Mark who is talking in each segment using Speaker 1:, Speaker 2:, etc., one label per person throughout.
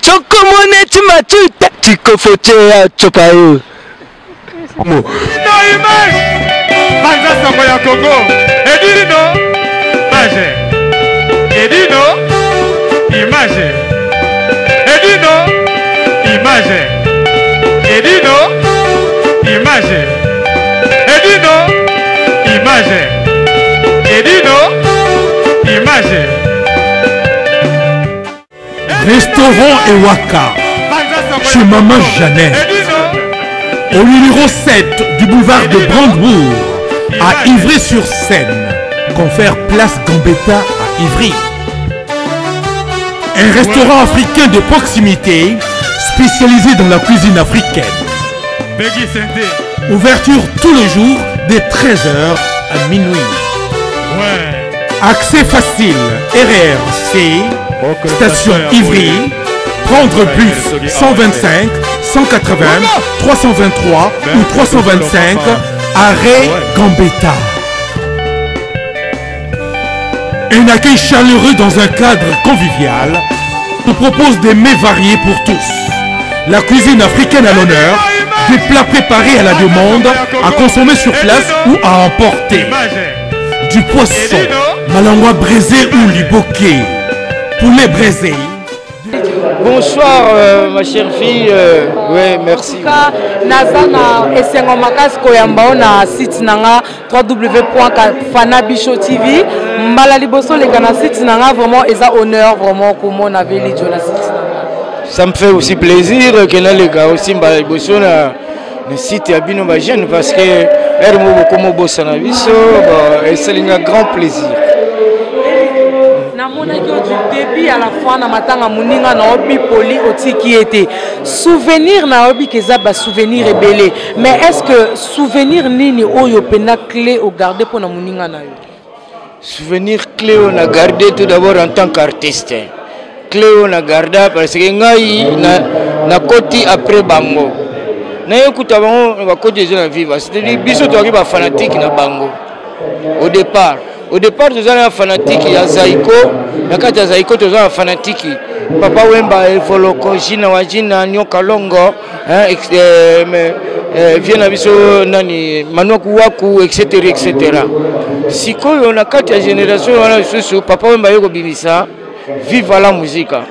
Speaker 1: Chokomone chimachute chikofochea chopayo.
Speaker 2: No image. Banza sango ya Congo. Edino. Image. Edino. Image. Edino. Image. Edino. Image. Edino. Image. Edino. Image.
Speaker 3: Restaurant Ewaka, chez Maman Jeannette, au numéro 7 du boulevard de Brandebourg, à Ivry-sur-Seine, confère Place Gambetta à Ivry. Un restaurant africain de proximité spécialisé dans la cuisine africaine. Ouverture tous les jours dès 13h à minuit. Accès facile, RRC, station Ivry, prendre bus 125, 180, 323 ou 325, arrêt Gambetta. Un accueil chaleureux dans un cadre convivial nous propose des mets variés pour tous. La cuisine africaine à l'honneur, des plats préparés à la demande, à consommer sur place ou à emporter. Du poisson, malangwa braisé ou liboké, poulet braisé.
Speaker 4: Bonsoir euh, ma chère fille, euh, ouais, merci.
Speaker 5: Naza na esengo makasi koyamba yo na site na nga www.fanabisho TV mbala liboso leka na site na nga vraiment eza honneur vraiment komona Velijo na site na nga.
Speaker 4: Ça me fait aussi plaisir que naleka aussi mbala liboso na na site ya bino ba jeune parce que heure moko bokoma obosana biso esali nga grand plaisir.
Speaker 5: Namonaki yo du début à la fin na matanga moninga na yo bipoli otiki ye te souvenir nayobi ke eza ba souvenir ebele mais est ce que souvenir nini oyo mpena clé ogarde mpo na moninga na yo?
Speaker 4: Souvenir clé oyo na garde tout d'abord en tant qu'artiste clé oyo na garda parce que ngai nakoti après bango naye kuta bango bakoti eza na viva c'est-à-dire biso tozalaki bafanatique na bango au départ au départ toza na fanatique ya zaiko na kati ya zaiko toza na fanatique papa wemba evoloko jina wa jina nyoka longo hein, eh, mais, eh, vie na biso nani manuaku waku etc etc sikoyo na kati ya génération wana lisusu papa wemba ye kobimisa viva la musica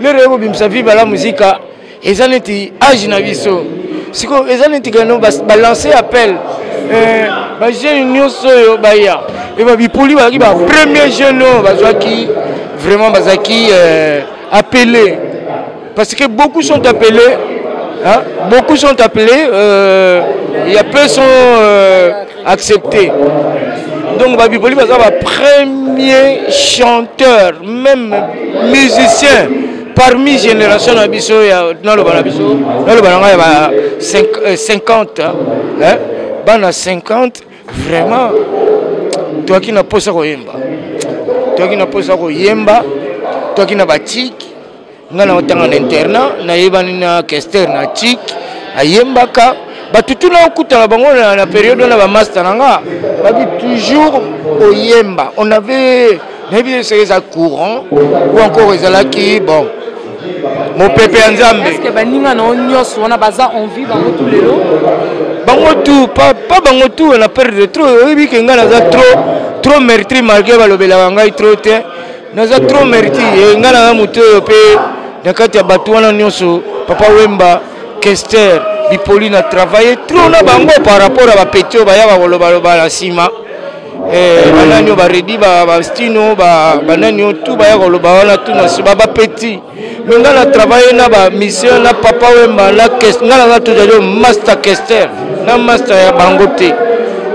Speaker 4: lero ye kobimisa viva la musica eza neti age na biso sikoyo eza neti kano balance appel eh, bajeune nyonso oyo baya e babipoli bazalaki ba premier jeune oyo bazwaki vraiment bazalaki euh, appelé parce que beaucoup sont appelés hein, beaucoup sont appelés euh, il y a peu sont euh, acceptés donc babipoli baza ba premier chanteur même musicien parmi génération na biso ya naloba na biso naloba na ngai ya ba 50 euh, hein, bana 50 vraiment toyaki na mposa koyemba toyaki na mposa koyemba toyaki na batiki ngai na otanga na internat nayebani na kester na tik ayembaka bato tuna okutana bango na, na periode wana bamaster na nga babi toujours oyemba on avait nayebi te soki eza courant ou encore ezalaki bon mopepe ya nzambe
Speaker 5: est-ce baninga na yo nyonso wana baza envie bango tout lelo
Speaker 4: bango tout pas, pas bango tout na perdre trop oyebi ke ngai naza trop trop meurtri malgré balobelaka ngai trop te naza trop merti eh, ngai naza moto oyo mpe na kati ya bato wana nyonso papa wemba kester bipoli na travaille trop na bango par rapport ya bapeti oyo bayaka kolobaloba na nsima eh, banani oyo baredi bastino banani oyo tu baya koloba wana tu na nsima bapeti me ngai na travaille na bamission na papa wemba na ngai naza toujours master kester na master ya bango te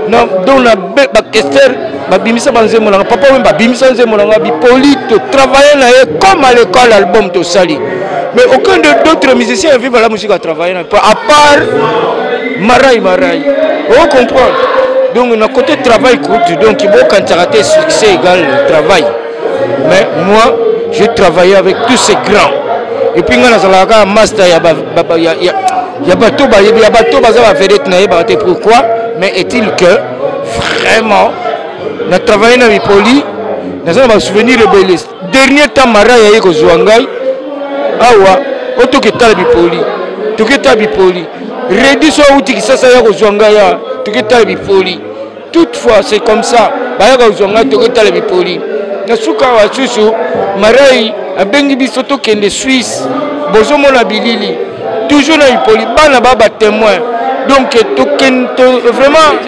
Speaker 4: donc na bakester babimisa banzembo nanga papa wemba abimisa nzembo nanga bipoli totravaille na ye comme à l'école album tosali mais aucun de d'autres musiciens vive la musique à travailler na à part marai marai o comprendre donc na côté travail coûte donc bokanisaka te succès égal travail mais moi j'ai travaillé avec tous ces grands et puis ngai nazalaka kaka master ya ya bato bayebi ya bato baza bavedette nayebaka te pourquoi mais est-il que vraiment na travaille na bipoli naza na basouvenir ebele dernier temps marai aye kozwa ngai Awa otoketala bipoli, toketala bipoli. Redi so auti Kisasa ya kozwa ngai ya toketala bipoli. Toutefois c'est comme ça, bayaka kozwa ngai toketala bipoli. Na suka awa susu Marai abengi biso tokende Suisse, bozomona bilili toujours na bipoli, bana ba ba témoin. Donc tokende to, vraiment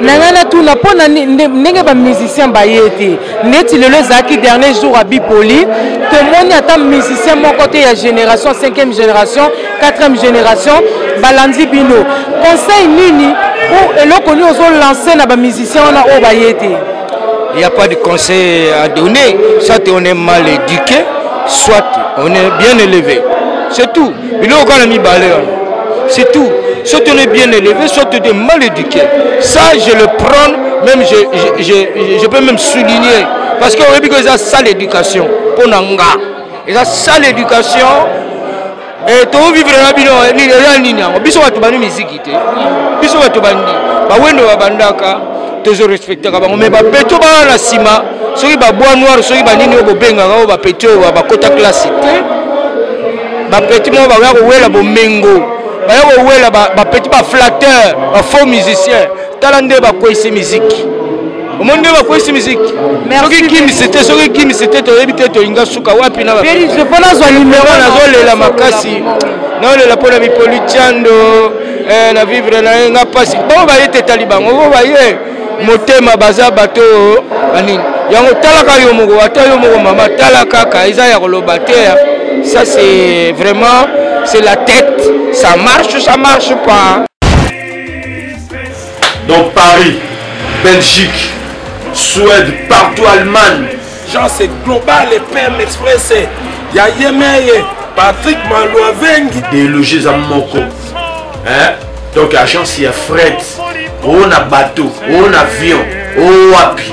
Speaker 5: na ngai natuna mpo na ndenge bamusicien baye te neti lelo ezalaki dernier jour ya bipoli, tomoni ata musicien moko te ya génération 5e génération, 4e génération balandi bino. Conseil nini ou eloko nini ozolance na bamusicien wana oyo baye te?
Speaker 4: Il n'y a pas de conseil à donner. Soit on est mal éduqué, soit on est bien élevé. C'est tout. C'est tout. Soit on est bien élevé, soit on est mal éduqué. Ça, je le prends, même je peux même souligner. Parce que on a sale éducation. Pour nanga. Il y a sale éducation. Et tout vivre na bino ni ya nini yango. Biso bato bani musique te. Biso bato bandi. Ba wendo ba bandaka tozo respectaka bango, mais ba peto ba na sima soki ba bois noir, soki ba nini oyo bobengaka oyo ba peto oyo bakota classe te. Ba petit moko baya kowela bomengo, baya kowela ba petit, ba flatteur, ba faux musicien. Tala nde bakweyisi musique, omoni nde bakweyisi musique. Soki kimisi te, soki kimisi te, toyebi te tolinga suka wapi na
Speaker 5: nazwa
Speaker 4: numero. Nazolela makasi, naolela mpona bipoli tiando na vivre na ye nga mpasi. Bango baye te, etali bango, bo baye motema baza bato banini yango. Talaka yo moko, ata yo moko mama, tala kaka, eza ya koloba te. Ça c'est vraiment, c'est la tête, ça marche, ça marche pas.
Speaker 6: Donc Paris, Belgique, Suède, partout, Allemagne.
Speaker 7: Genre c'est global et PM Express. Ya Yemeye, Patrick Malouavengi.
Speaker 6: Déloger à Moko. Hein? Donc agence ya fret, on a bateau, on avion, on wapi.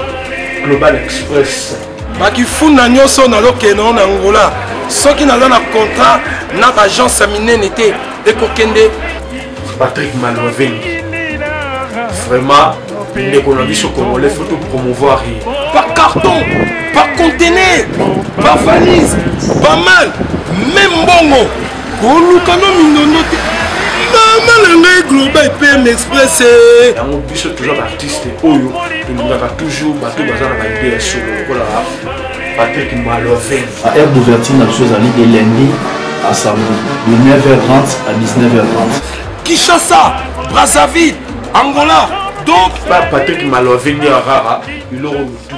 Speaker 6: Global Express.
Speaker 7: Bakifunda nyonso nazokende na Angola, soki naza na contrat na baagence ya minene te, ekokende.
Speaker 6: Patrick Malouavengi, vraiment ndeko na biso congolais, faut tout promouvoir ye.
Speaker 7: Par carton, par conteneur, par valise, pas mal, même mbongo koluka no mindondo te. Mama na ngai, Global PM Express.
Speaker 6: Yango biso toujours baartiste oyo tolingaka toujours bato baza na baide ya solo lokola Patrick Malouavengi.
Speaker 8: Heure d'ouverture na biso ezali de lundi à samedi de 9h30 à 19h30.
Speaker 7: Kinshasa, Brazzaville, Angola. Donc
Speaker 6: Patrick Malouavengi arara biloko tout.